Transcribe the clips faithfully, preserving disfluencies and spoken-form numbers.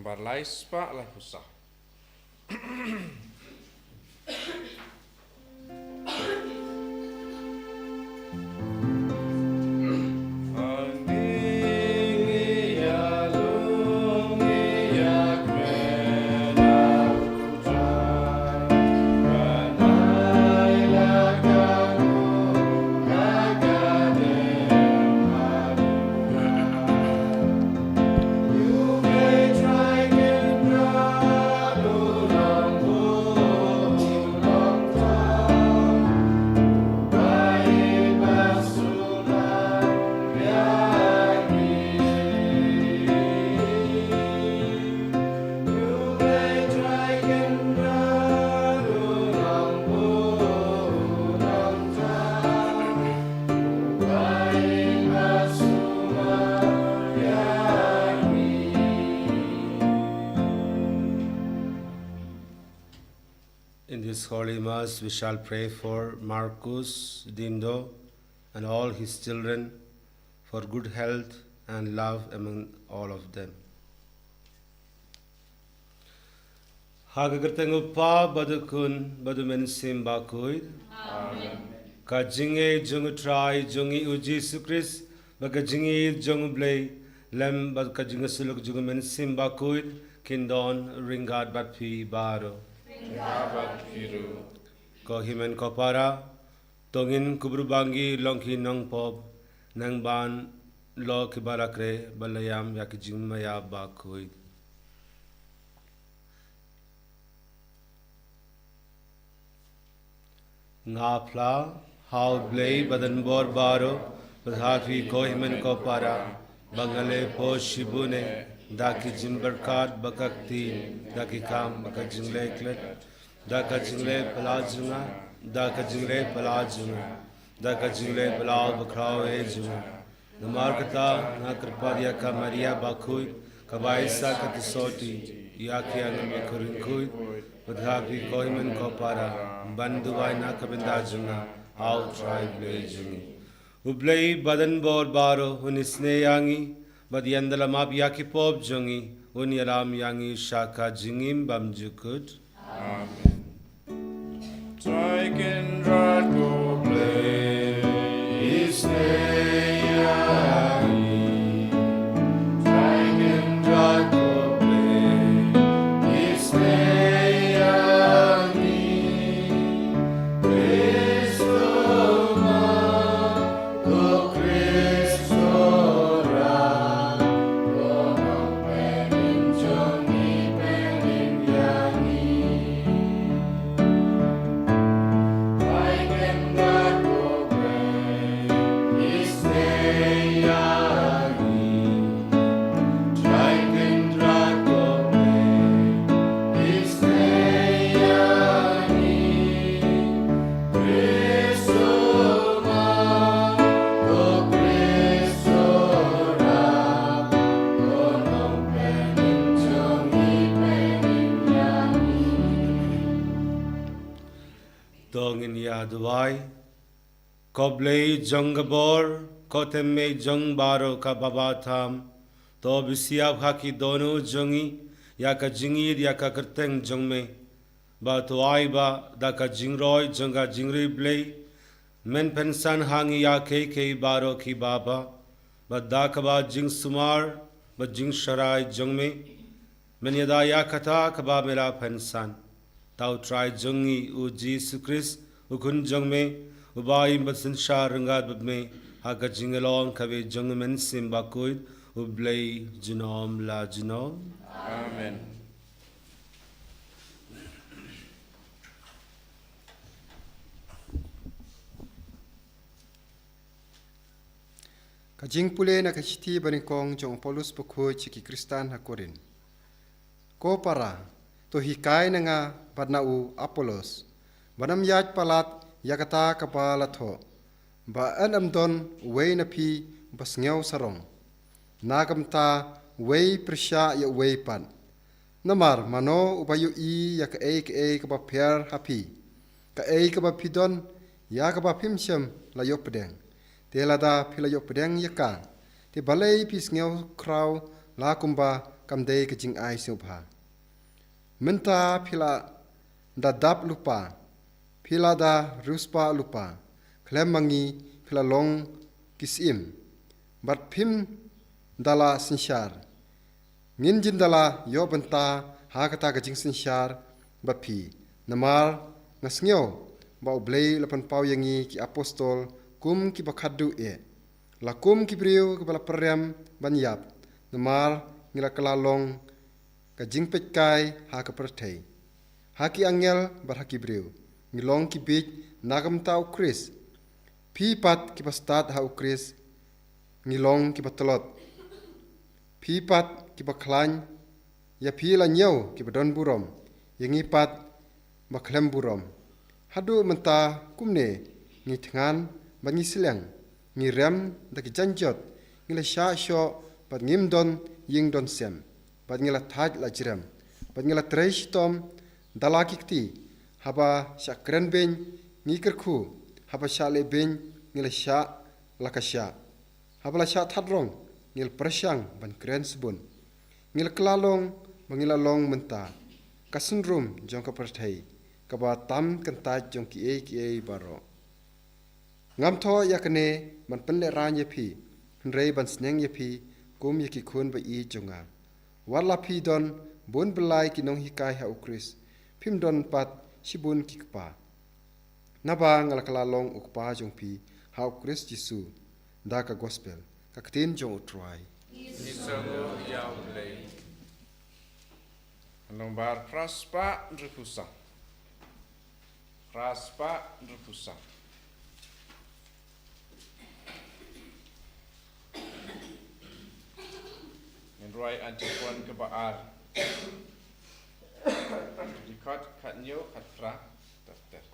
Kpar lai spah laiphew saw. In this holy mass, we shall pray for Marcus Dindo and all his children, for good health and love among all of them. Ha ka kyrteng u Kpa bad u Khun bad u Mynsiem Bakhuid. Amen. Ka jingïeit jong u Trai jong ngi u Jisu Khrist, bad ka jingïeit jong u Blei, lem bad ka jingïasyllok jong u Mynsiem Bakhuid, kin don ryngkat bad phi baroh. Ryngkat bad phi ruh. Ko hynmen ko para, to ngin kubur banggi long ki nongpop, nang ban long ki barakre, ba la ïam ïa ki jingmaïa bakhuid. Nga phla ha u Blei badonbor baroh, bad ha phi ko hynmen ko para, ba nga la poi shibun eh da ki jingbyrkhat ba ka ktien, da ki kam ba ka jingleh klet, da ka jingleh palat jong nga, da ka jingleh palat jong nga, da ka jingleh palat bakhraw eh jong nga. Namar kata nga kyrpad ïa ka Maria Bakhuid, kaba ai sa ka thylliej ïa ki angel ba kyrkhu, bad ha phi ko hynmen ko para, ban duwai na ka bynta jong nga ha u Trai Blei jong ngi. U Blei badonbor baroh un isynei ïa ngi, bad ïa ngi da la map ïa ki pop jong ngi, un ïalam ïa ngi sha ka jingim bymjukut. Amen. Trai Kynrad ko Blei, isynei ïa ngi. Trai Kynrad ko Blei, isynei ïa ngi. Khrist u ma, ko Khrist u rat, ko Nongpynim jong ngi, pynim ïa ngi. Trai Kynrad ko Blei, isynei ïa ngi. Trai Kynrad ko Blei, isynei ïa ngi. Khrist u ma, ko Khrist u rat, ko Nongpynim jong ngi, pynim ïa ngi. To ngin ïa duwai. Ko Blei jong ka bor, ko tymmen jong baroh kaba bha tam, to bishar ha ki dohnud jong ngi ïa ka jingïeit ïa ka kyrteng jong me, bad to ai ba da ka jingroi jong ka jingriewblei, men pynsan ha ngi ïa kiei kiei baroh kiba bha, bad da kaba jingsumar bad jingshakri jong me, men ïada ïa kata kaba me la pynsan. Da u Trai jong ngi u Jisu Khrist, u Khun jong me, uba im bad synshar ryngkat bad me ha ka jinglong kaba jong u Mynsiem Bakhuid, u Blei junom la junom. Amen. Ka jingpule na ka shithi banyngkong jong u Paulus bakhuid sha ki Khristan ha Korinth. Ko para, to hikai na nga bad na u Apollos, ban ym ïaid palat ïa kata kaba la thoh, ba yn ym don uwei na phi uba sngew sarong, na ka bynta uwei pyrshah ïa uwei pat. Namar mano uba ïohi ïa kaei kaei kaba pher ha phi? Kaei kaba phi don, ïa kaba phim shym la ïoh pdeng. Te lada phi la ïoh pdeng ïa ka, te balei phi sngew khraw la kumba kam dei ka jingai sngewbha. Mynta phi la da dap lypa, phi la da riewspah lypa, khlem ma ngi phi la long ki syiem, bad phim da la synshar. Ngin jin da la ïoh bynta ha kata ka jingsynshar bad phi. Namar nga sngew ba U Blei u la pynpaw ïa ngi ki apostol kum kiba khatduh eh, la kum ki briew kiba la pyrrem ban ïap. Namar ngi la kylla long ka jingpeitkai ha ka pyrthei, ha ki angel bad ha ki briew. Ngi long ki bieit na ka bynta U Khrist. Phi pat kiba stad ha U Khrist, ngi long kiba tlot. Phi pat kiba khlaiñ, ïa phi la ñiew kiba don burom, ïa ngi pat ba khlem burom. Haduh mynta kumne ngi thngan bad ngi sliang, ngi rem da ki jaiñ jot, ngi la shah shoh bad ngim don ïing don sem, bad ngi la thait la jrem, bad ngi la trei shitom da la ki kti. Haba shah kren beiñ ngi kyrkhu, haba shah leh beiñ ngi la shah la ka shah. Haba la shah that rong ngi la pyrshang ban kren sbun. Ngi la kylla long ba ngi la long mynta ka synrum jong ka pyrthei kaba tam kyntait jong kiei kiei baroh. Ngam thoh ïa kane ban pynlehraiñ ïa phi, hynrei ban sneng ïa phi kum ïa ki khun ba ïeit jong nga. Wat la phi don bun byllai ki nonghikai ha U Khrist, phim don pat shibun ki kpa. Naba nga la kylla long u kpa jong phi ha U Khrist Jisu da ka gospel, ka ktien jong U Trai. Ngi sngew ïa U Blei. Nongbar phra spah hynriewphew saw. Phra spah hynriewphew saw. Ngin rwai antiphon kaba ar. Dkhot khathynñiew, khatphra, ter ter.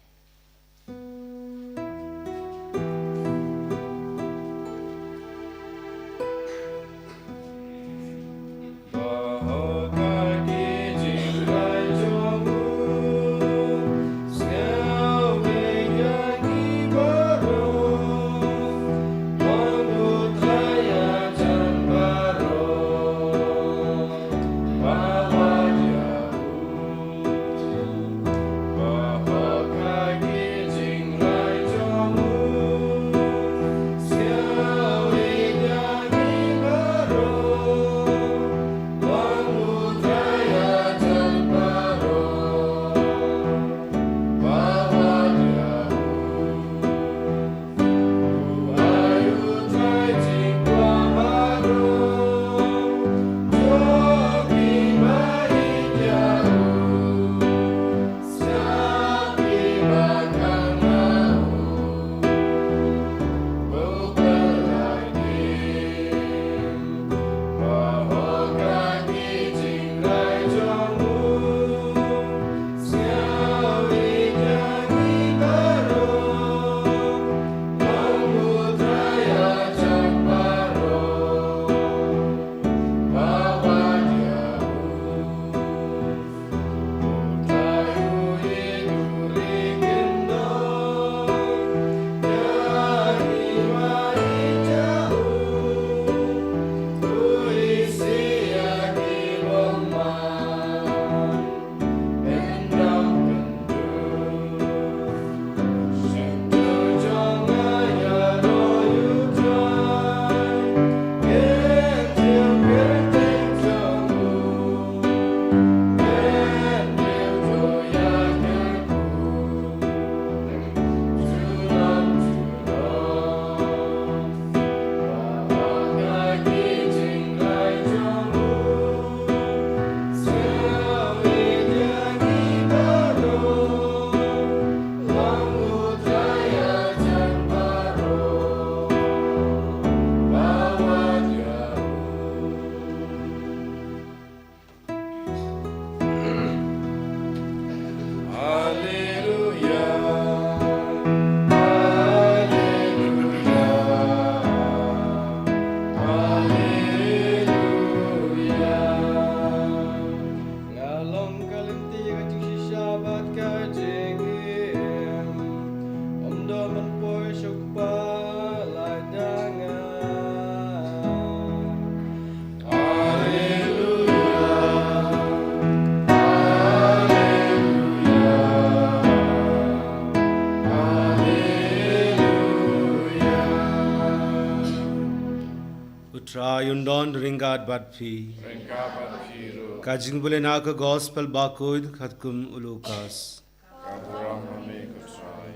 Trai un don ryngkat bad phi. Ryngkat bad phi ruh. Ka jingpule na ka Gospel bakhuid katkum u Lukas. Ka burom ha me ko Trai.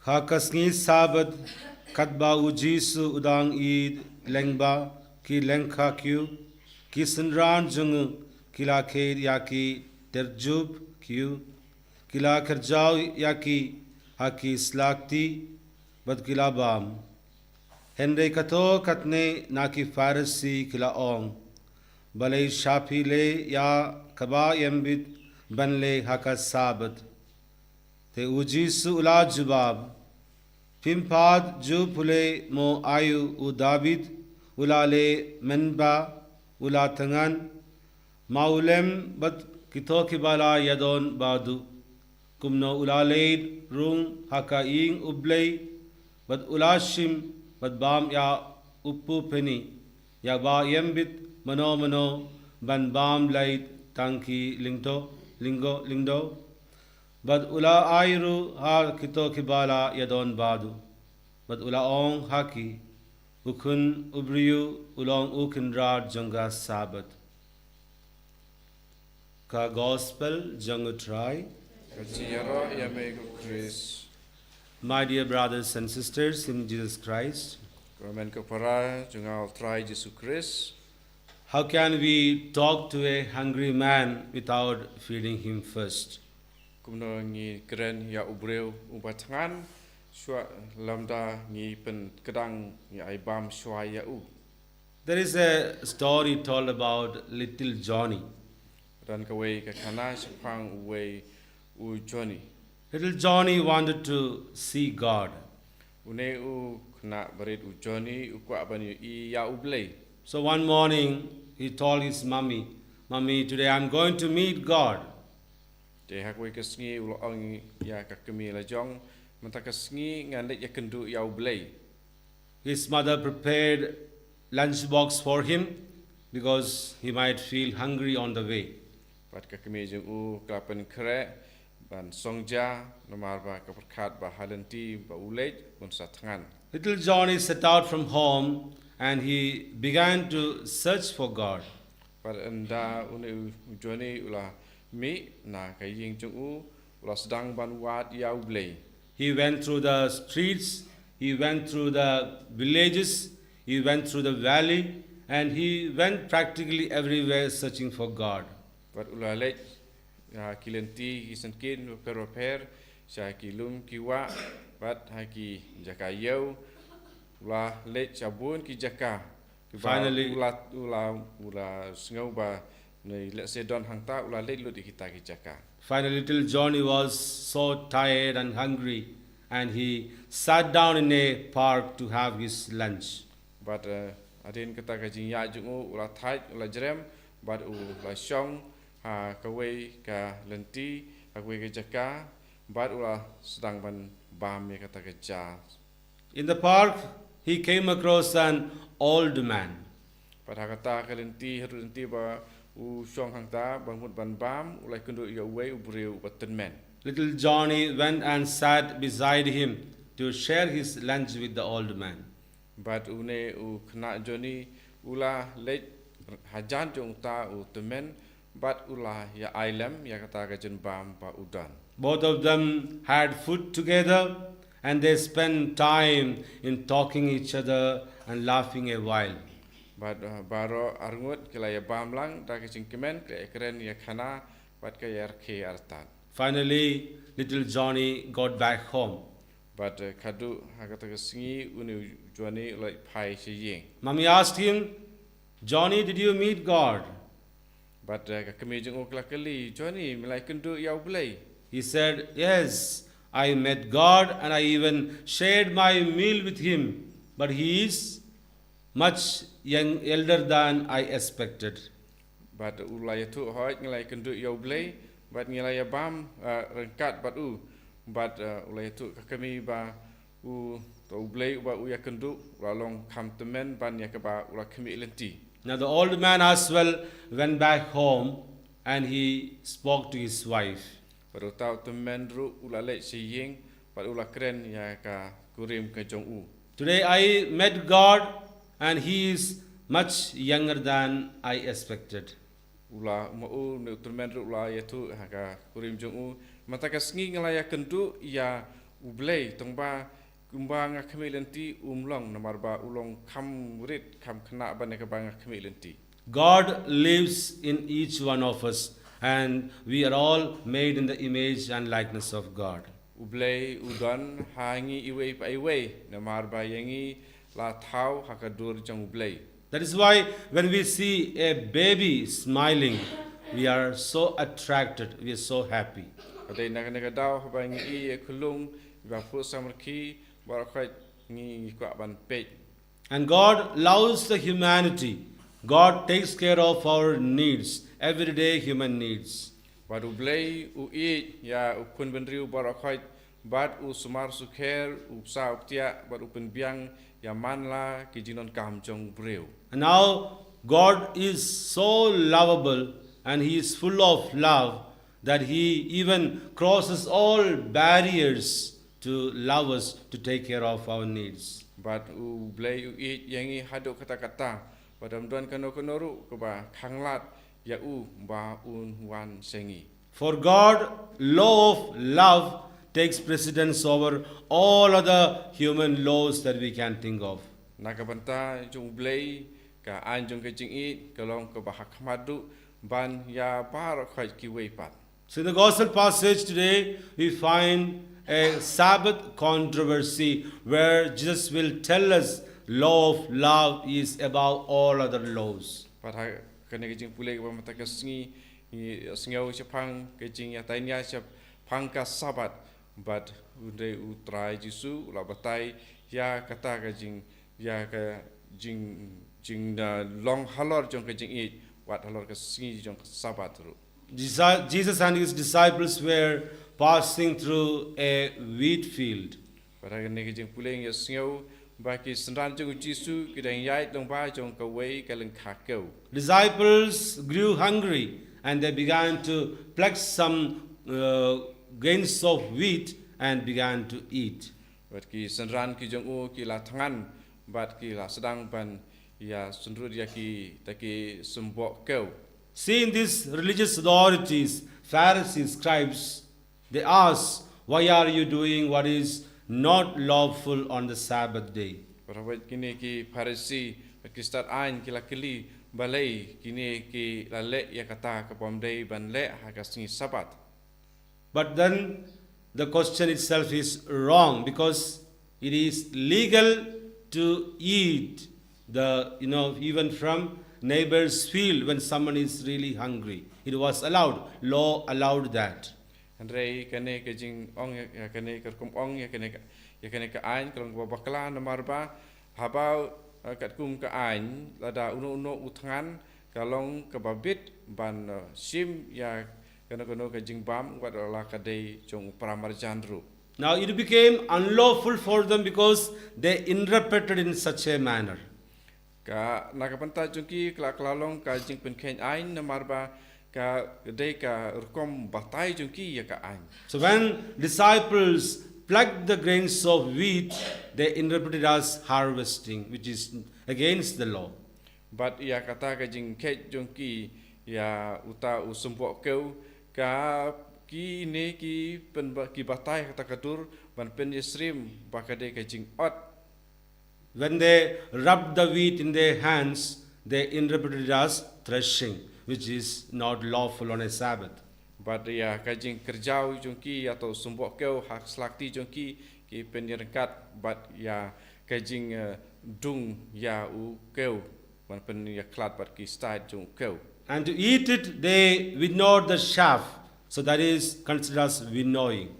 Ha ka sngi Sabbath, katba u Jisu u dang ïeit lyngba ki lyngkha kiew, ki synran jong u ki la khet ïa ki tyrjup kiew, ki la kyrjaw ïa ki ha ki slakti, bad ki la bam. Hynrei kato katne na ki Pharisi ki la ong, balei sha phi leh ïa kaba ïambit ban leh ha ka Sabbath? Te u Jisu u la jubab, phim pat ju pule mo aïu u Dabid u la leh mynba u la thngan, ma u lem bad kito kiba la ïadon bad u. Kumno u la leit rung ha ka ïing U Blei, bad u la shim bad bam ïa u pynïaid, ïa ba ïambit mano mano ban bam leit tang ki lyngdoh, lyngdoh, lyngdoh. Bad u la ai ruh ha kito kiba la ïadon bad u. Bad u la ong ha ki, u Khun u briew u long u kynrad jong ka Sabbath. Ka Gospel jong u Trai. Ka jingïaroh ïa me ko Khrist. My dear brothers and sisters in Jesus Christ, ko hynmen ko para jong nga ha u Trai Jisu Khrist. How can we talk to a hungry man without feeding him first? Kumno ngi kren ïa u briew uba thngan shuwa lymda ngi pynkdang, ngi ai bam shuwa ïa u? There is a story told about little Johnny. Don kawei ka khana shaphang uwei u Johnny. Little Johnny wanted to see God. Une u khynnah barit u Johnny u kwah ban ïohi ïa U Blei. So one morning he told his mommy, "Mommy, today I'm going to meet God." Te ha kawei ka sngi u la ong ïa ka kmie lajong, mynta ka sngi ngan leit ïakynduh ïa U Blei. His mother prepared lunch box for him because he might feel hungry on the way. Bad ka kmie jong u ka la pynkhreh ban song ja, namar ba ka pyrkhat ba ha lynti ba u leit un sa thngan. Little Johnny set out from home and he began to search for God. Bad ynda une u Johnny u la mih na ka ïing jong u, u la sdang ban wad ïa U Blei. He went through the streets, he went through the villages, he went through the valley, and he went practically everywhere searching for God. Bad u la leit ha ki lynti ki syngkien bapher bapher, sha ki lum ki wah, bad ha ki jaka ïew, u la leit sha bun ki jaka. Kiba Finally, u la, u la, u la sngew ba ne lehse don hangta, u la leit lut ïa kita ki jaka. Finally, little Johnny was so tired and hungry, and he sat down in a park to have his lunch. Bad, eh, hadien kata ka jingïaid jong u, u la thait, u la jrem, bad u la shong ha kawei ka lynti, ha kawei ka jaka, bad u la sdang ban bam ïa kata ka ja. In the park, he came across an old man. Bad ha kata ka lynti, ha lynti ba u shong hangta, ba mut ban bam, u la ïakynduh ïa uwei u briew uba tymmen. Little Johnny went and sat beside him to share his lunch with the old man. Bad une u khynnah Johnny u la leit hajan jong uta u tymmen, bad u la ïa ai lem ïa kata ka jingbam ba u don. Both of them had food together and they spent time in talking each other and laughing a while. Bad, uh, baroh arngut ki la ïa bam lang da ka jingkmen, ki la ïa kren ïa khana bad ka ïa rkhie artat. Finally, little Johnny got back home. Bad, uh, khadduh ha kata ka sngi une u Johnny u la phai sha ïing. Mommy asked him, "Johnny, did you meet God?" Bad, uh, ka kmie jong u ka la kylli, "Johnny, me la ïakynduh ïa U Blei?" He said, "Yes, I met God and I even shared my meal with him, but he is much young, elder than I expected." Bad u la ïathuh, "Hooid, nga la ïakynduh ïa U Blei, bad nga la ïa bam, uh, ryngkat bad u." Bad, uh, u la ïathuh ka kmie ba u, to U Blei uba u ïakynduh u la long kham tymmen ban ïa kaba u la khmih lynti. Now the old man as well went back home and he spoke to his wife. Bad uta u tymmen ruh u la leit sha ïing bad u la kren ïa ka kurim ka jong u. "Today I met God And he is much younger than I expected. U la, ma u ne u tymmen ruh u la ïathuh ha ka kurim jong u. Mynta ka sngi nga la ïakynduh ïa U Blei, tang ba kumba nga khmih lynti um long, namar ba u long kham rit, kham khynnah ban ïa kaba nga khmih lynti. God lives in each one of us, and we are all made in the image and likeness of God. U Blei u don ha ngi iwei pa iwei, namar ba ïa ngi la thaw ha ka dur jong U Blei. That is why when we see a baby smiling, we are so attracted, we are so happy. Ka dei na kane ka daw haba ngi i ïa khunlung ba phuh samrkhie, baroh khoit ngi, ngi kwah ban peit. And God loves the humanity. God takes care of our needs, everyday human needs. Bad U Blei u ïeit ïa u khun bynriew baroh khoit, bad u sumar sukher, u bsa u btiah, bad u pynbiang ïa man la ki jingdonkam jong u briew. And now God is so lovable and He is full of love that He even crosses all barriers to love us, to take care of our needs. Bad U Blei u ïeit ïa ngi haduh katta katta, bad ym don kano kano ruh kaba khanglad ïa u ba un wan sha ngi. For God, law of love takes precedence over all other human laws that we can think of. Na ka bynta jong U Blei, ka aiñ jong ka jingïeit ka long kaba hakhmat duh ban ïa baroh khoit kiwei pat. So in the gospel passage today, we find a Sabbath controversy where Jesus will tell us law of love is above all other laws. Bad ha kane ka jingpule kaba mynta ka sngi, ngi sngew shaphang ka jingïataiñia shaphang ka Sabbath, bad hynrei U Trai Jisu u la batai ïa kata ka jing, ïa ka jing, jing, uh, long halor jong ka jingïeit, wat halor ka sngi jong ka Sabbath ruh. Disi-, Jesus and his disciples were passing through a wheat field. Bad ha kane ka jingpule ngi sngew ba ki synran jong U Jisu ki dang ïaid lyngba jong kawei ka lyngkha kew. Disciples grew hungry and they began to pluck some uh, grains of wheat and began to eat. Bad ki synran ki jong u ki la thngan bad ki la sdang ban ïa synrut ïa kita ki symboh kew. Seeing these religious authorities, Pharisees, scribes, they asked, "Why are you doing what is not lawful on the Sabbath day?" Bad haba kine ki Pharisi bad ki stad aiñ ki la kylli, balei kine ki la leh ïa kata kaba ym dei ban leh ha ka sngi Sabbath. But then the question itself is wrong, because it is legal to eat the, you know, even from neighbor's field when someone is really hungry. It was allowed. Law allowed that. Hynrei kane ka jingong ïa, kane ka rukom ong ïa kane ka, ïa kane ka aiñ ka long kaba bakla, namar ba haba, eh, katkum ka aiñ, lada uno uno u thngan, ka long kaba bit ban, eh, shim ïa kano kano ka jingbam wat la ka dei jong u para marjan ruh. Now it became unlawful for them because they interpreted in such a manner. Ka, na ka bynta jong ki ka la, ka la long ka jingpynkheiñ aiñ, namar ba ka dei ka rukom batai jong ki ïa ka aiñ. So when disciples plucked the grains of wheat, they interpreted as harvesting, which is against the law. Bad ïa kata ka jingkheiñ jong ki ïa uta u symboh kew, ka kine ki pyn, ki batai kata ka dur ban pynïasyriem ba ka dei ka jingot. When they rubbed the wheat in their hands, they interpreted it as threshing, which is not lawful on a Sabbath. Bad ïa ka jingkyrjaw jong ki ïa uta u symboh kew ha ka sla kti jong ki, ki pynïaryngkat bad ïa ka jing, eh, dung ïa u kew ban pynïakhlad bad ki stait jong u kew. And to eat it, they winnowed the chaff, so that is considered as winnowing.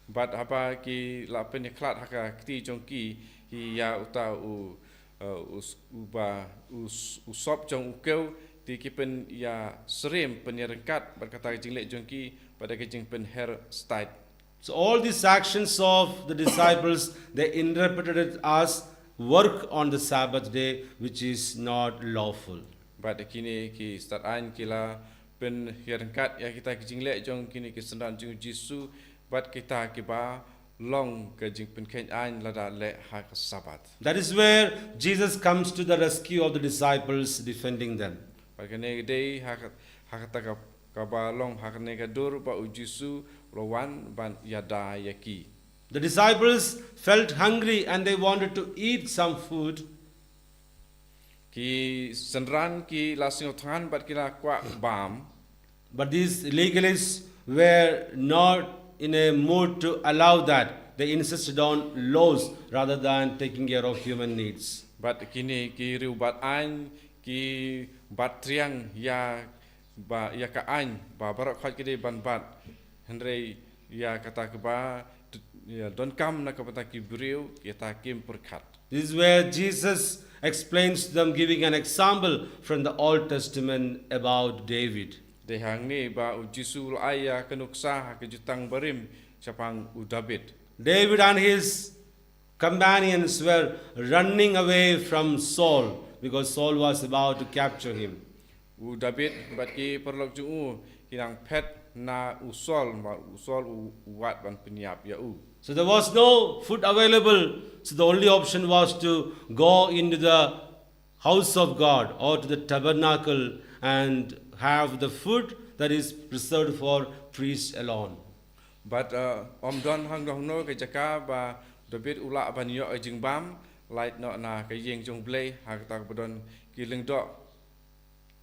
Bad haba ki la pynïakhlad ha ka kti jong ki, ki ïa uta u, uh, u s-, u ba, u s-, u sop jong u kew, te ki pynïasyriem, pynïaryngkat bad kata ka jingleh jong ki bad ka jingpynher stait. So all these actions of the disciples, they interpreted it as work on the Sabbath day, which is not lawful. Bad kine ki stad aiñ ki la pynïaryngkat ïa kita ki jingleh jong kine ki synran jong u Jisu bad kita kiba long ka jingpynkheiñ aiñ lada leh ha ka Sabbath. That is where Jesus comes to the rescue of the disciples, defending them. Bad kane ka dei ha ka, ha kata ka, kaba long ha kane ka dur ba u Jisu u la wan ban ïada ïa ki. The disciples felt hungry and they wanted to eat some food. Ki synran ki la sngewthngan bad ki la kwah bam. But these legalists were not in a mood to allow that. They insisted on laws rather than taking care of human needs. Bad kine ki riewbat aiñ ki bat triang ïa ba, ïa ka aiñ ba baroh khoit ki dei ban bat. Hynrei ïa kata kaba, ïa, donkam na ka bynta ki briew, ïa kata kim pyrkhat. This is where Jesus explains to them, giving an example from the Old Testament about David. Dei hangne ba u Jisu u la ai ïa ka nuksa ha ka Jutang Barim shaphang u David. David and his companions were running away from Saul because Saul was about to capture him. U David bad ki paralok jong u ki nang phet na u Saul, ba u Saul u, u wad ban pynïap ïa u. So there was no food available. So the only option was to go into the house of God or to the tabernacle and have the food that is reserved for priests alone. Bad, uh, ym don hangno hangno ka jaka ba David u lah ban ïoh ka jingbam, lait noh na ka ïing jong U Blei ha kata kaba don ki lyngdoh.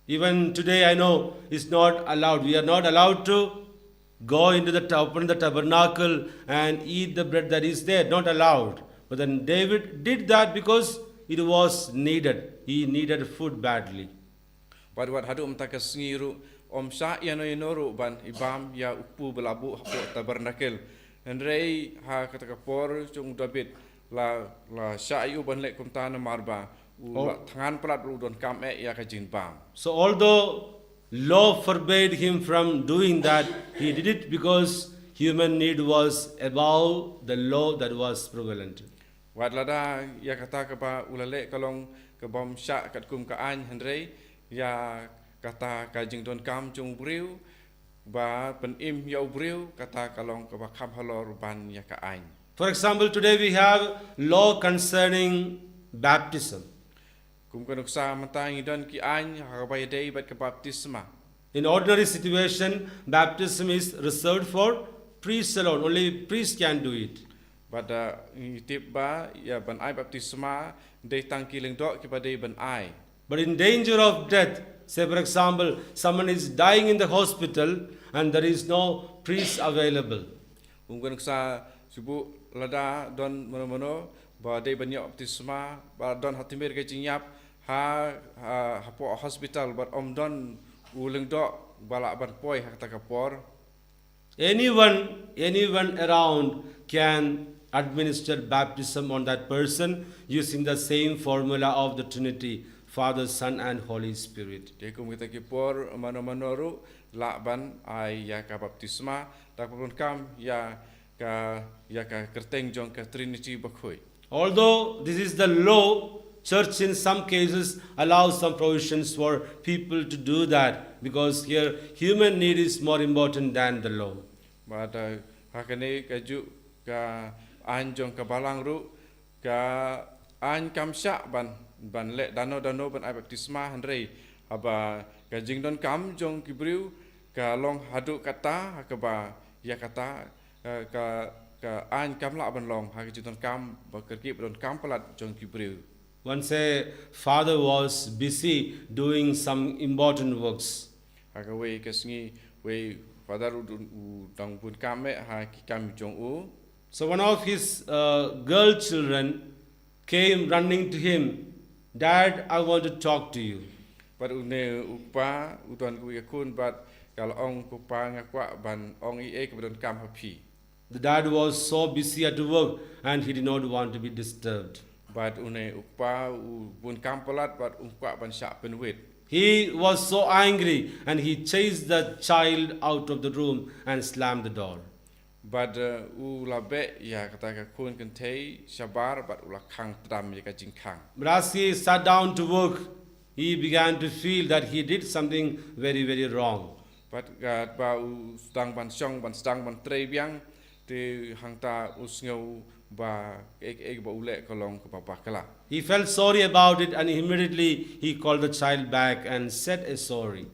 Even today, I know it's not allowed. We are not allowed to go into the ta- open the tabernacle and eat the bread that is there. Not allowed. But then David did that because it was needed. He needed food badly. Bad wat haduh mynta ka sngi ruh ym shah ïano ïano ruh ban ibam ïa u kpu ba la buh hapoh tabernacle. Hynrei ha kata ka por jong u David la, la shah ïa u ban leh kumta namar ba u Oh. la thngan palat ba u donkam eh ïa ka jingbam. So although law forbade him from doing that, he did it because human need was above the law that was prevalent. Wat lada ïa kata kaba u la leh ka long kaba ym shah katkum ka aiñ, hynrei ïa kata ka jingdonkam jong u briew ba pynim ïa u briew, kata ka long kaba kham halor ban ïa ka aiñ. For example, today we have law concerning baptism. Kum ka nuksa mynta ngi don ki aiñ ha kaba ïadei bad ka baptisma. In ordinary situation, baptism is reserved for priests alone. Only priests can do it. Bad, uh, ngi tip ba ïa ban ai baptisma dei tang ki lyngdoh kiba dei ban ai. But in danger of death, say for example, someone is dying in the hospital and there is no priest available. Kum ka nuksa shu buh lada don mano mano ba dei ban ïoh baptisma, ba don ha tmier ka jingïap ha, ha, hapoh hospital bad ym don u lyngdoh ba lah ban poi ha kata ka por. Anyone, anyone around can administer baptism on that person using the same formula of the Trinity, Father, Son, and Holy Spirit. Te kum kita ki por mano mano ruh lah ban ai ïa ka baptisma, da kaba donkam ïa ka, ïa ka kyrteng jong ka Trinity bakhuid. Although this is the law, church in some cases allows some provisions for people to do that because here human need is more important than the law. Bad, uh, ha kane kajuh ka aiñ jong ka balang ruh, ka aiñ kam shah ban, ban leh dano dano ban ai baptisma, hynrei haba ka jingdonkam jong ki briew ka long haduh kata, ha kaba ïa kata, uh, ka, ka aiñ kam lah ban long ha ka jingdonkam ba kyrkieh ba donkam palat jong ki briew. Once a father was busy doing some important works. Ha kawei ka sngi, wei father u, u dang bun kam eh ha ki kam jong u. So one of his uh, girl children came running to him, "Dad, I want to talk to you." Bad une u kpa u don kawei ka khun bad ka la ong, "Ko pa, nga kwah ban ong ei ei kaba donkam ha phi." The dad was so busy at work and he did not want to be disturbed. Bad une u kpa u bun kam palat bad um kwah ban shah pynwit. He was so angry and he chased the child out of the room and slammed the door. Bad, uh, u la beh ïa kata ka khun kynthei shabar bad u la khang tdam ïa ka jingkhang. But as he sat down to work, he began to feel that he did something very, very wrong. Bad katba u sdang ban shong, ban sdang ban trei biang, te hangta u sngew ba kaei kaei ba u leh ka long kaba bakla. He felt sorry about it and immediately he called the child back and said a sorry.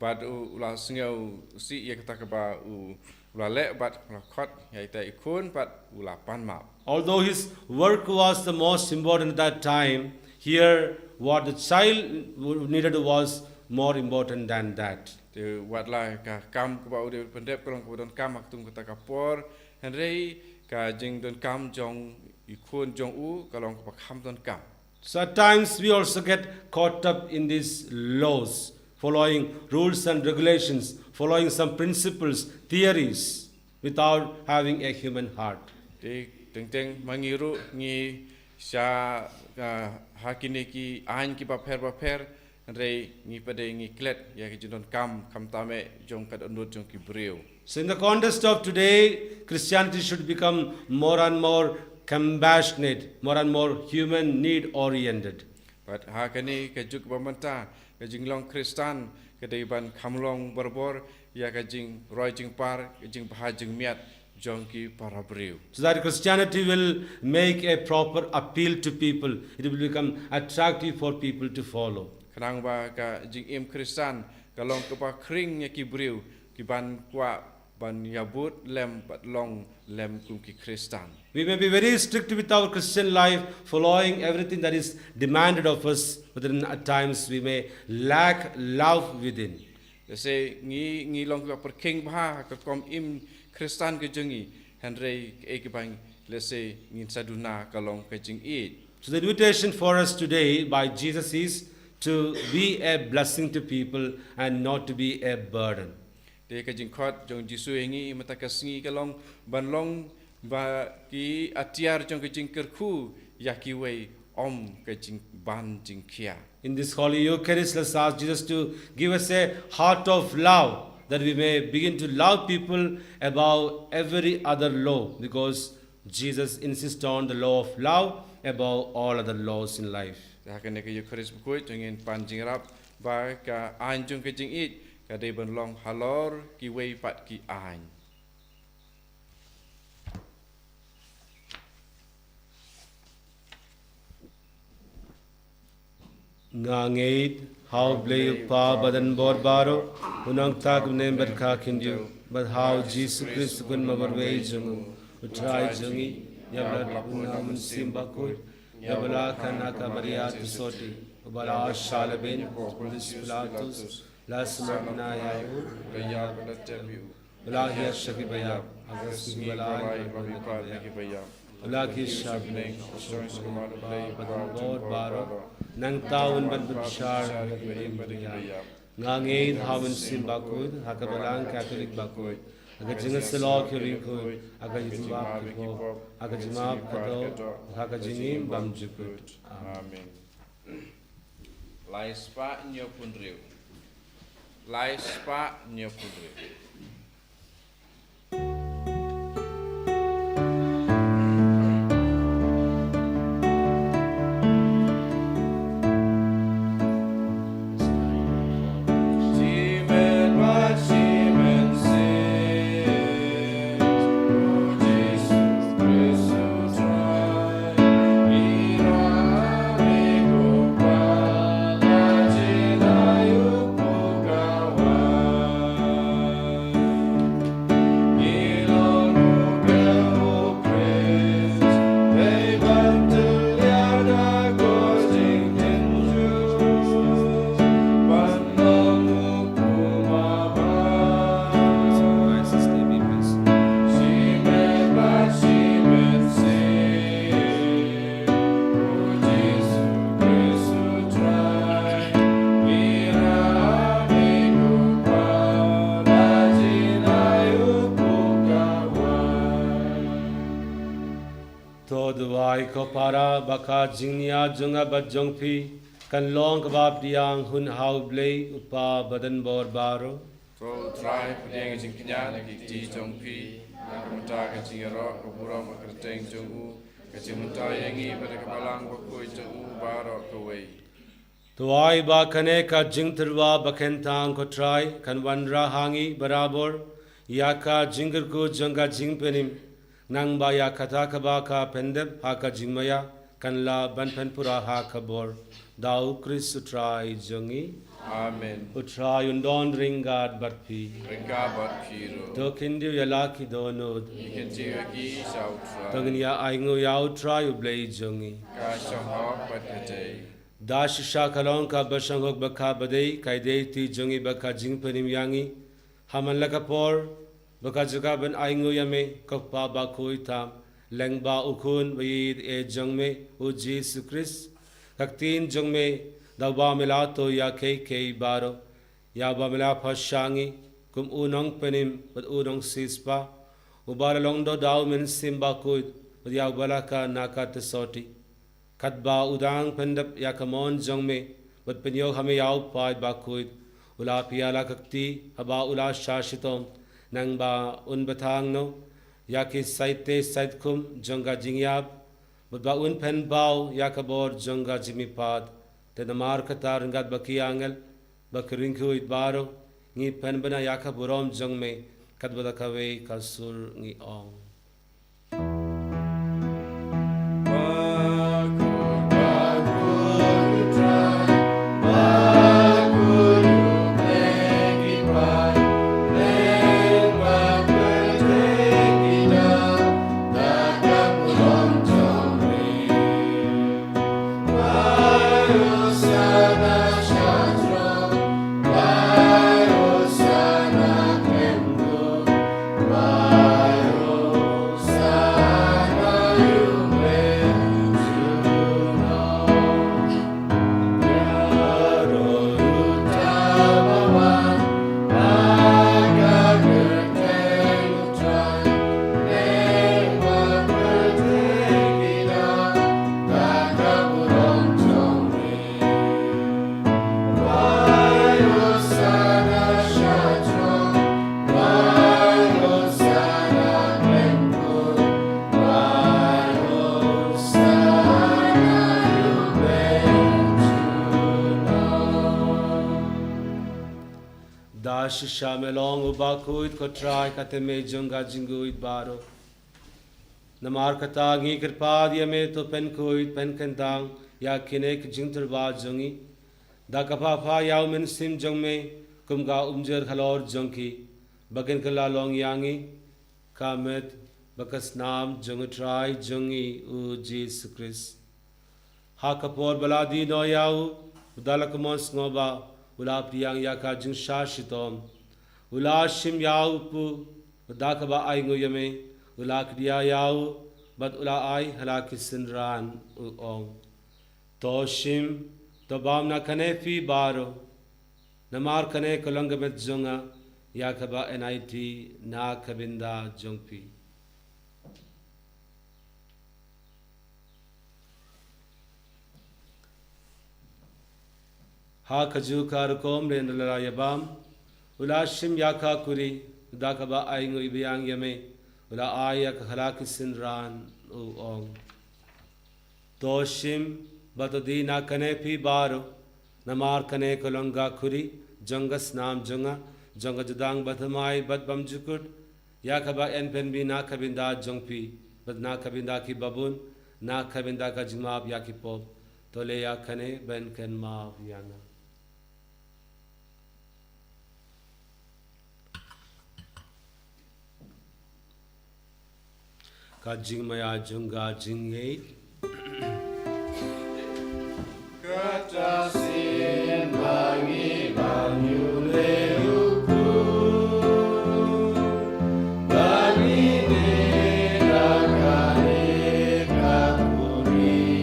Bad u la sngew sih ïa kata kaba u la leh bad u la khot ïa ita i khun bad u la pan map. Although his work was the most important at that time, here what the child needed was more important than that. Te wat la ka kam kaba u dei pyndep ka long kaba donkam ha kata ka por, hynrei ka jingdonkam jong i khun jong u ka long kaba kham donkam. So at times we also get caught up in these laws, following rules and regulations, following some principles, theories, without having a human heart. Te teng teng ma ngi ruh ngi sha ha kine ki aiñ kiba pher ba pher, hynrei ngi pat de ngi klet ïa ki jingdonkam khamtam eh jong ka dohnud jong ki briew. So in the context of today, Christianity should become more and more compassionate, more and more human need oriented. Bad ha kane ka juk ba mynta ka jinglong Khristan ka dei ban kham long barabor ïa ka jingroi jingpar, ka jingbha jingmiat jong ki para briew. So that Christianity will make a proper appeal to people. It will become attractive for people to follow. Khnang ba ka jingim Khristan ka long kaba khring ïa ki briew ki ban kwah ban ïabud lem bad long lem kum ki Khristan. We may be very strict with our Christian life, following everything that is demanded of us, but then at times we may lack love within. Lehse ngi ngi long kiba pyrkhing bha ha ka rukom im Khristan ka jong ngi, hynrei kaei kaba lehse ngin sa duna ka long ka jingïeit. So the invitation for us today by Jesus is to be a blessing to people and not to be a burden. Te ka jingkhot jong Jisu ïa ngi mynta ka sngi ka long ban long ba ki atiar jong ka jingkyrkhu ïa kiwei, ym ka jingban jingkhia. In this Holy Eucharist, let's ask Jesus to give us a heart of love, that we may begin to love people above every other law, because Jesus insists on the law of love above all other laws in life. Te ha kane ka Eucharist bakhuid to ngin pan jingïarap ba ka aiñ jong ka jingïeit ka dei ban long halor kiwei pat ki aiñ. Nga ngeit ha U Blei U Kpa Badan Bor Baroh, U Nongthaw Khyndai bad ka Khyndiat, bad ha U Jisu Khrist U Khun Marwei jong U, U Trai jong ngi, ïa ba la pun na U Mynsiem Bakhuid, ïa ba la kha na ka Maria Theisotti, u ba la shah lehbeiñ ha u Pontius Pilatus, la sumar na ïa u, la ïap, la tep ïa u. U la hiar sha ki baïap, ha ka sngi ba lai, u la kiew sha bneng, ha ka jong U Blei Badan Bor Baroh, nangta un wan bishar ïa ki baïap. Nga ngeit ha U Mynsiem Bakhuid, ha ka Balang Katholik Bakhuid, ha ka jingïasyllok ïa u riewkhuid, ha ka jingmap ki pop, ha ka jingmap ka doh, ha ka jingim bymjukut. Amen. Lai spah hynñiew phew hynriew. Lai spah hynñiew phew hynriew. To duwai ko para ba ka jingniad jong nga bad jong phi kan long kaba pdiang hun ha U Blei U Kpa Badan Bor Baroh. To Trai, pdiang ïa ka jingkñia na ki kti jong phi, na ka bynta ka jingïaroh ka burom ka kyrteng jong u, ka jingmyntoi ïa ngi bad ka Balang Bakhuid jong u baroh kawei. To ai ba kane ka jingtyrwa ba khein tang ko Trai kan wanrah ha ngi barabor ïa ka jingkyrkhu jong ka jingpynim. Nangba ïa kata kaba ka pyndep ha ka jingmaïa kan lah ban pynpura ha ka bor. Da U Khrist U Trai jong ngi. Amen. U Trai un don ryngkat bad phi. Ryngkat bad phi ruh. To khyndiat ïa la ki dohnud. Ngi khyndiat ïa ki sha U Trai. To ngin ïa ainguh ïa U Trai U Blei jong ngi. Ka shong hok bad ka dei. Da shisha ka long kaba shong hok bad kaba dei, ka dei ti jong ngi bad ka jingpynim ïa ngi. Ha man la ka por, bad ka jaka ban ainguh ïa me, ko Kpa bakhuid tam, lyngba U Khun baïeit jong me, U Jisu Khrist. Ka ktien jong me, da uba me la thoh ïa kiei kiei baroh, ïa uba me la phah sha ngi kum u nongpynim bad u nongsiewspah, uba la long doh da U Mynsiem Bakhuid, bad ïa uba la kha na ka Teshati. Katba u dang pyndep ïa ka mon jong me, bad pynïoh ha me ïa u paid bakhuid, u la pynïar la ka kti, haba u la shah shitom, nangba un bthah noh ïa ki saite saitkhum jong ka jingïap, bad ba un pynpaw ïa ka bor jong ka jingmihpat. Te namar kata ryngkat bad ki angel, bad ki riewkhuid baroh, ngi pynbna ïa ka burom jong me, katba da kawei ka sur ngi ong. Da shisha me long u bakhuid ko Trai, ka tei me jong ka jingkhuid baroh. Namar kata ngi kyrpad ïa me, to pynkhuid pynkyntang ïa kine ki jingtyrwa jong ngi, da ka phah ïa U Mynsiem jong me, kum ka umjir halor jong ki, ba kin kylla long ïa ngi ka met bad ka snam jong U Trai jong ngi U Jisu Khrist. Ha ka por ba la die noh ïa u, u da la kumno sngewbha, u la pdiang ïa ka jingshah shitom. U la shim ïa u pu, bad da kaba ainguh ïa me, u la kdiah ïa u, bad u la ai ha la ki synran, u ong: To shim, to bam na kane phi baroh. Namar kane ka long ka met jong nga, ïa kaba yn aiti na ka bynta jong phi. Ha kajuh ka rukom lehse u la ïa bam, u la shim ïa ka kuri, da kaba ainguh biang ïa me, u la ai ïa ka ha la ki synran, u ong: To shim, bad to die na kane phi baroh, namar kane ka long ka kuri jong ka snam jong nga, jong ka jutang bathymmai bad bymjukut, ïa kaba yn pynbna na ka bynta jong phi, bad na ka bynta kiba bun, na ka bynta ka jingmap ïa ki pop. To leh ïa kane ban kynmaw ïa nga. Ka jingmaïa jong ka jingngeit. Kata sien ba ngi ban ïoh leh u kpu, ba ngi ne da kane ka kuri.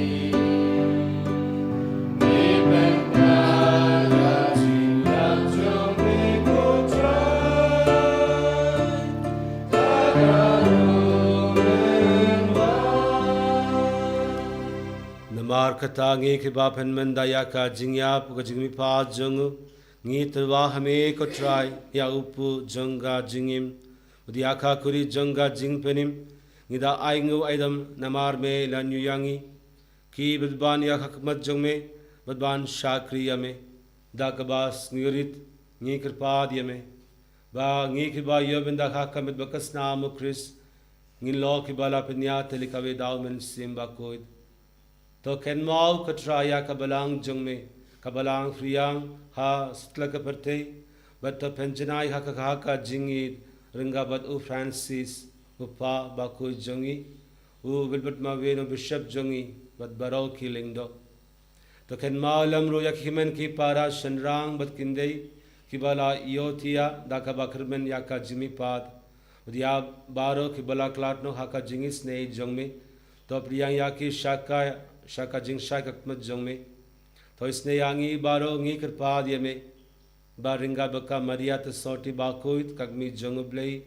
Namar kata ngi kiba pynmynda ïa ka jingïap ka jingmihpat jong u, ngi tyrwa ha me ko Trai, ïa u kpu jong ka jingim, bad ïa ka kuri jong ka jingpynim, ngi da ainguh aidam namar me la ñiew ïa ngi. Ki bad ban ïa ka khmat jong me, bad ban shakri ïa me, da kaba sngewrit ngi kyrpad ïa me, ba ngi kiba ïoh bynta ha ka met bad ka snam u Khrist, Ngin long kiba la pynïaid tylli kawei da u Mynsiem Bakhuid. To kynmaw ko Trai ïa ka balang jong me, ka balang riang ha satlak ka pyrthei, bad to pynjanai ha ka, ha ka jingïeit ryngkat bad u Francis, u Papa bakhuid jong ngi, u Wilbert Mawien u Bishop jong ngi, bad baroh ki lyngdoh. To kynmaw lem ruh ïa ki hynmen ki para shynrang bad kynthei kiba la ïohthiah da kaba kyrmen ïa ka jingmihpat. Bad ïa baroh kiba la khlad noh ha ka jingisynei jong me. To pdiang ïa ki sha ka, sha ka jingshai khadmat jong me. To isynei ïa ngi baroh, ngi kyrpad ïa me, ba ryngkat bad ka Maria Theisotti bakhuid, ka kmie jong u Blei,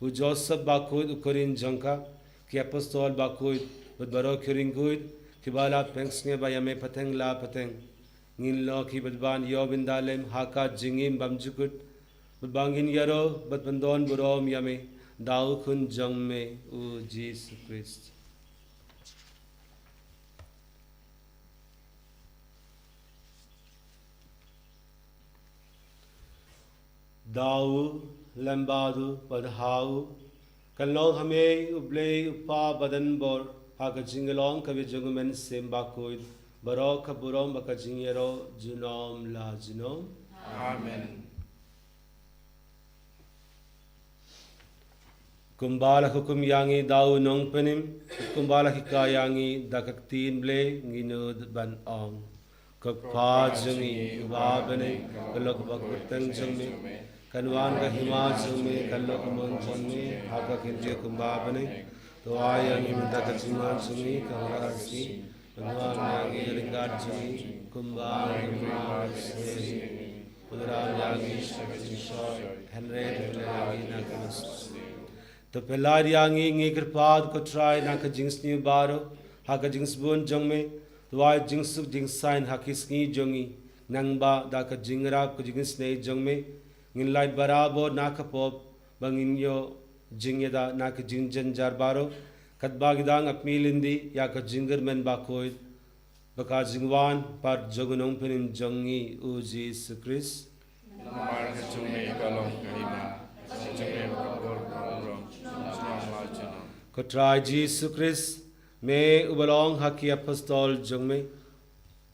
u Joseph bakhuid u kurim jong ka, ki apostol bakhuid, bad baroh ki riewkhuid kiba la pynsngewbha ïa me pateng la pateng, ngin long kiba ban ïoh ban da lem ha ka jingim bymjukut, bad ba ngin ïaroh bad pyndonburom ïa me da u Khun jong me, u Jisu Khrist. Da u, lem bad u, bad ha u, kan long ha me u Blei u Kpa badonbor, ha ka jinglong kaba jong u Mynsiem Bakhuid, baroh ka burom bad ka jingïaroh junom la junom. Amen. Kumba la hukum ïa ngi da u Nongpynim, kumba la hikai ïa ngi da ka ktien Blei, ngin nud ban ong: Ko Kpa jong ngi uba ha bneng, ka long ka kyrteng jong me, kan wan ka hima jong me, kan long ka mon jong me ha ka khyndiat kumba ha bneng. To ai ïa ngi mynta ka jingman jong ngi ka ha ka sngi, bad wan ïa ngi ryngkat jong ngi kumba ngi wan ïa ngi. Pynrem ïa ngi sha ka jingshoi, hynrei to pynlait ïa ngi na ka bymsniew. To pynlait ïa ngi, ngi kyrpad ko Trai, na ka jingsniew baroh, ha ka jingsbun jong me, to ai jingsuk jingsaiñ ha ki sngi jong ngi, nangba da ka jingïarap ka jingisynei jong me, ngin lait barabor na ka pop, ba ngin ïoh jingïada na ka jingjynjar baroh, katba ngi dang ap miet lynti ïa ka jingkyrmen bakhuid, bad ka jingwan pat jong u Nongpynim jong ngi u Jisu Khrist. Namar ka jong me ka long ka hima, ka jong me ka bor ka burom, junom la junom. Ko Trai Jisu Khrist, me uba la ong ha ki apostol jong me: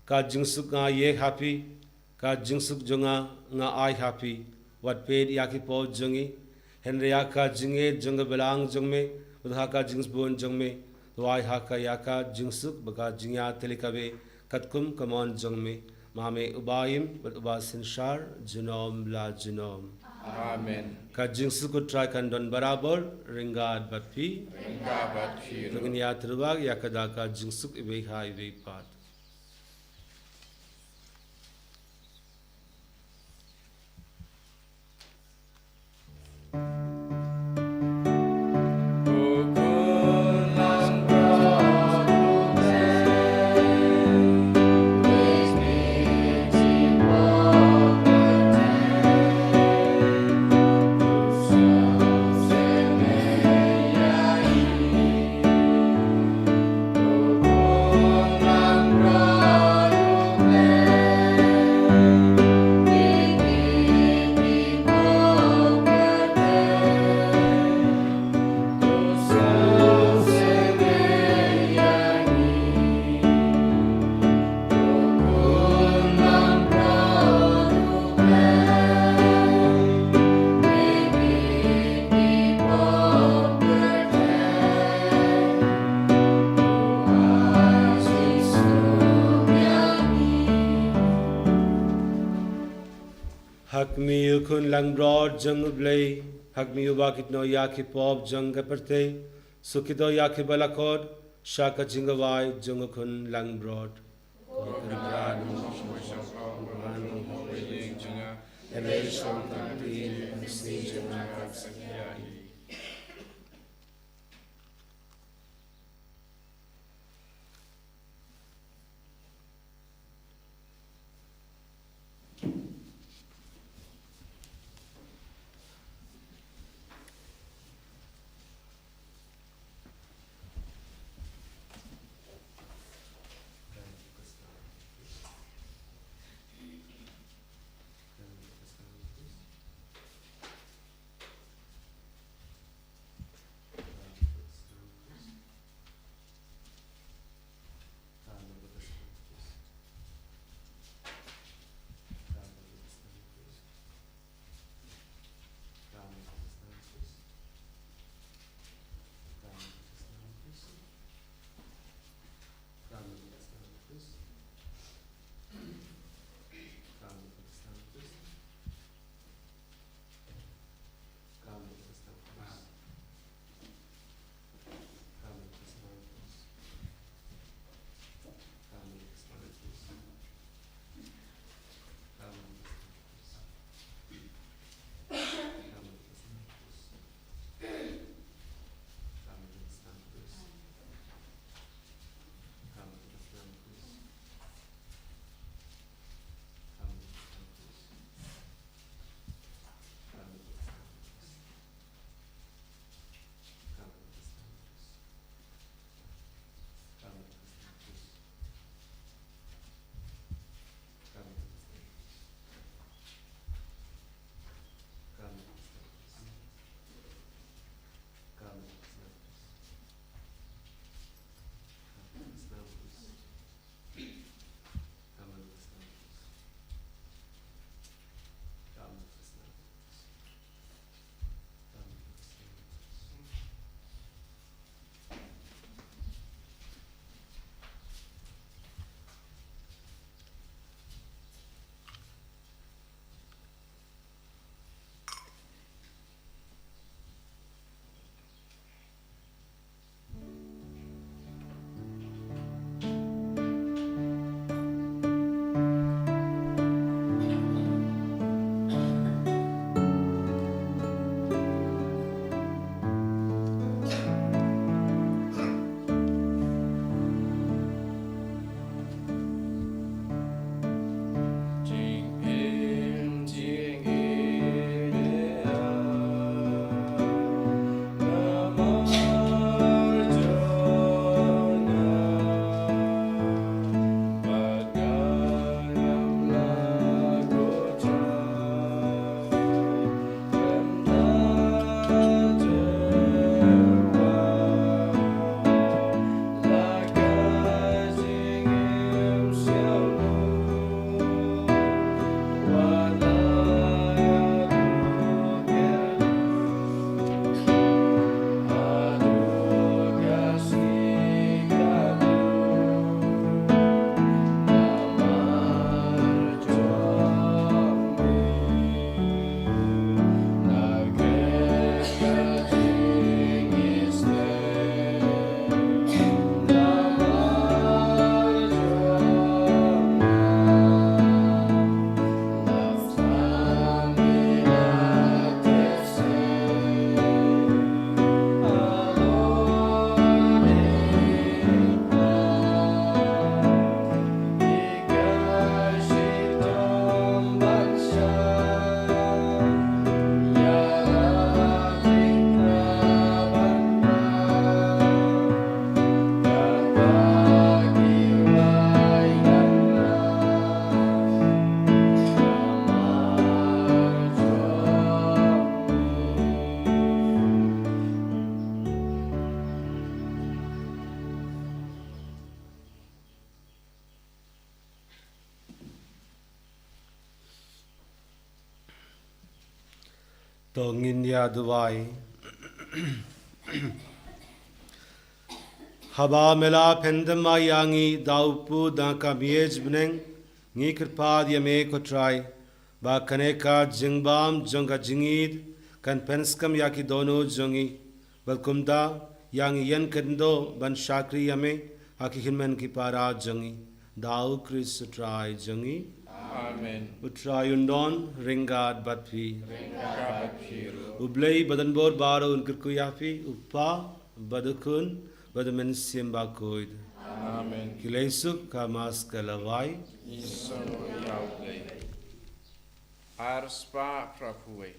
Ka jingsuk nga ïeh ha phi, ka jingsuk jong nga nga ai ha phi. Wat peit ïa ki pop jong ngi, hynrei ïa ka jingïeit jong ka balang jong me, bad ha ka jingsbun jong me, to ai ha ka ïa ka jingsuk bad ka jingïaid tylli kawei, katkum ka mon jong me, ma me uba im bad uba synshar junom la junom. Amen. Ka jingsuk ko Trai kan don barabor ryngkat bad phi. Ryngkat bad phi ruh. To ngin ïatreilang ïa ka da ka jingsuk iwei ha iwei pat. Ha khmih u Khun langbrot jong u Blei, ha khmih uba kit noh ïa ki pop jong ka pyrthei, suk kito ïa kiba la khot sha ka jingkhawai jong u Khun langbrot. Ko Kynrad, To ngin ïa duwai. Haba me la pyndem ïa ngi da u Pu da ka Mei Jong, ngi kyrpad ïa me ko Trai, ba kane ka jingbam jong ka jingïeid kan pynskhem ïa ki dohnud jong ngi. Bad kumta, ïa ngi ïeng khyndiat ban shakri ïa me ha ki hynmen ki para jong ngi. Da u Khrist u Trai jong ngi. Amen. U Trai un don ryngkat bad phi. Ryngkat bad phi ruh. U Blei badonbor baroh un kyrkhu ïa phi, u Kpa, bad u Khun, bad u Mynsiem Bakhuid. Amen. Ki leit suk ha Mass ka lawei. Ngi sngewbha ïa u Blei. Ar spah phra phew wei.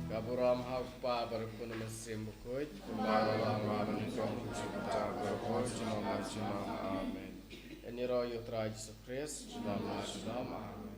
Ka burom ha u Kpa bad u Khun bad u Mynsiem Bakhuid. Kumba ha la ka mynnyngkong, kumjuh kumta, baroh por junom junom. Amen. Ïa ngi ruh ïa u Trai Jisu Khrist. Junom junom.